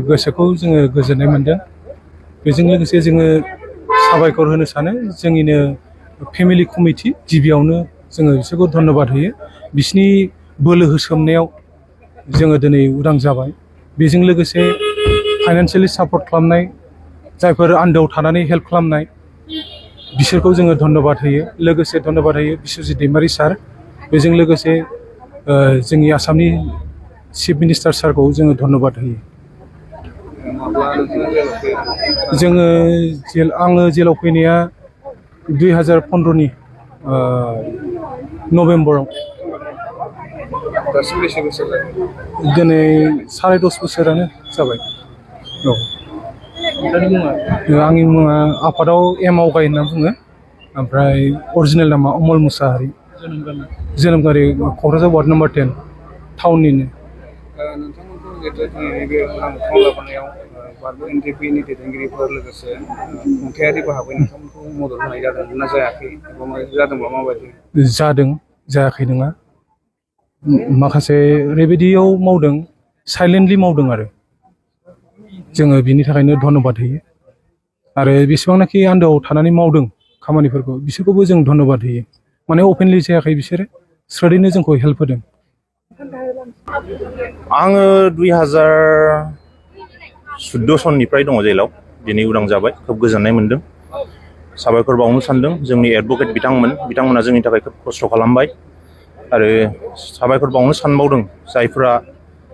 गोसोखौ जोङो गोजोननाय मोनदों बेजों लोगोसे जोङो साबायखर होनो सानो जोंनिनो फेमिलि कमिटि गिबियावनो जोङो बिसोरखौ धन्यबाद होयो बिसिनि बोलो होसोमनायाव जोङो दिनै उदां जाबाय बेजों लोगोसे फाइनान्सियेलि सापर्ट खालामनाय जायफोर आन्दोआव थानानै हेल्प खालामनाय बिसोरखौ जोङो धन्यबाद होयो लोगोसे धन्यबाद होयो बिश्वजित दैमारि सार बेजों लोगोसे जोंनि आसामनि चिफ मिनिस्टार सारखौ जोङो धन्यबाद होयो आङो जेलाव फैनाया 2015 नभेम्बराव दिनै 10.5 बोसोरानो जाबाय आंनि मुङा आफादाव एम आवगाय होनना बुङो ओमफ्राय अरिजिनेल नामा अमल मुसाहारि जोनोम गारि क'क्राझार वार्ड नम्बर 10 टाउननिनो नोंथांमोनखौ जिहेतु दिनैनि बे उदां लाबोनायाव एनडिएफबि दैदेनगिरिफोर लोगोसे खुंथायारि बाहागोनि नोंथांमोनखौ मदद होनाय जादों ना जायाखै जादोंब्ला माबायदि जादों जायाखै नङा माखासे ओरैबायदियाव मावदों साइलेन्टलि मावदों आरो जोङो बिनि थाखायनो धन्यबाद होयो आरो बेसेबांनाखि आन्दोआव थानानै मावदों खामानिफोरखौ बिसोरखौबो जों धन्यबाद होयो माने अपेनलि जायाखै बिसोरो स्ट्रेटैनो जोंखौ हेल्प होदों आङो 2014 सननिफ्राय दङ जेलाव दिनै उदां जाबाय खोब गोजोननाय मोनदों साबायखर बावनो सानदों जोंनि एडभकेट बिथांमोना जोंनि थाखाय खोब खस्थ' खालामबाय आरो साबायखर बावनो सानबावदों जायफोरा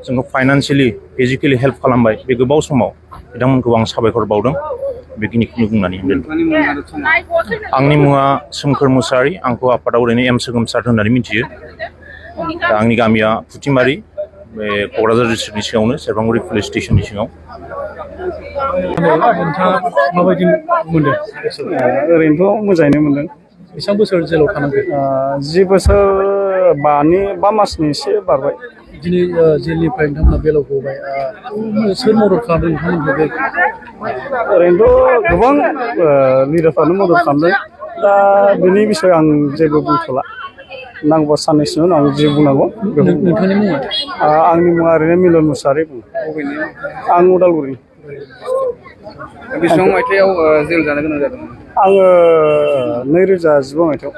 जोंखौ फाइनान्सियेलि फिजिकेलि हेल्प खालामबाय बे गोबाव समाव बिथांमोनखौ आं साबायखर बावदों बेखिनिखौनो बुंनानै आंनि मुङा सोमखोर मुसाहारि आंखौ आफादाव ओरैनो एम सोगोमसार होननानै मिथियो दा आंनि गामिया फुथिमारि बे क'क्राझार डिस्ट्रिक्टनि सिङावनो सेरफांगुरि पुलिस स्टेसननि सिङाव नोंथाङा माबायदि मोनदों ओरैनोथ' मोजाङैनो मोनदों बेसेबां बोसोर जेलाव थानांगौ 10 बोसोर 5 मासनि एसे बारबाय दिनै जेलनिफ्राय नोंथांमोना बेलाव गबाय सोर मदद खालामदों नोंथांमोनखौ ओरैनोथ' गोबां लिडारफ्रानो मदद खालामदों दा बेनि बिसय आं जेबो बुंथ'ला नांगौबा साननैसोनि उनाव आं जे बुंनांगौ नोंथांनि मुङा आंनि मुङा ओरैनो मिलन मुसाहारि बुङो आं उदालगुरि बेसेबां मायथाइयाव जेल जानो गोनां जादों आङो 2015 मायथाइयाव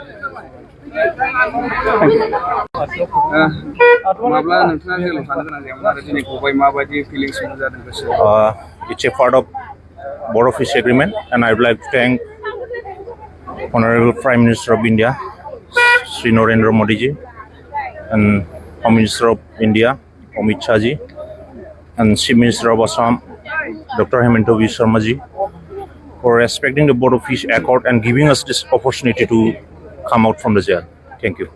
माब्ला नोंथाङा जेलाव थानो गोनां जायोमोन आरो दिनै गबाय माबायदि फिलिंस जादों गोसोआव It's a part of Board of Peace Agreement and I would like to thank Honorable Prime Minister of India Sri Narendra Modi ji and Home Minister of India Amit Shah ji and Chief Minister of Assam Dr. Hemanta Biswa Sharma ji for respecting the Board of Peace Accord and giving us this opportunity to come out from the jail. Thank you.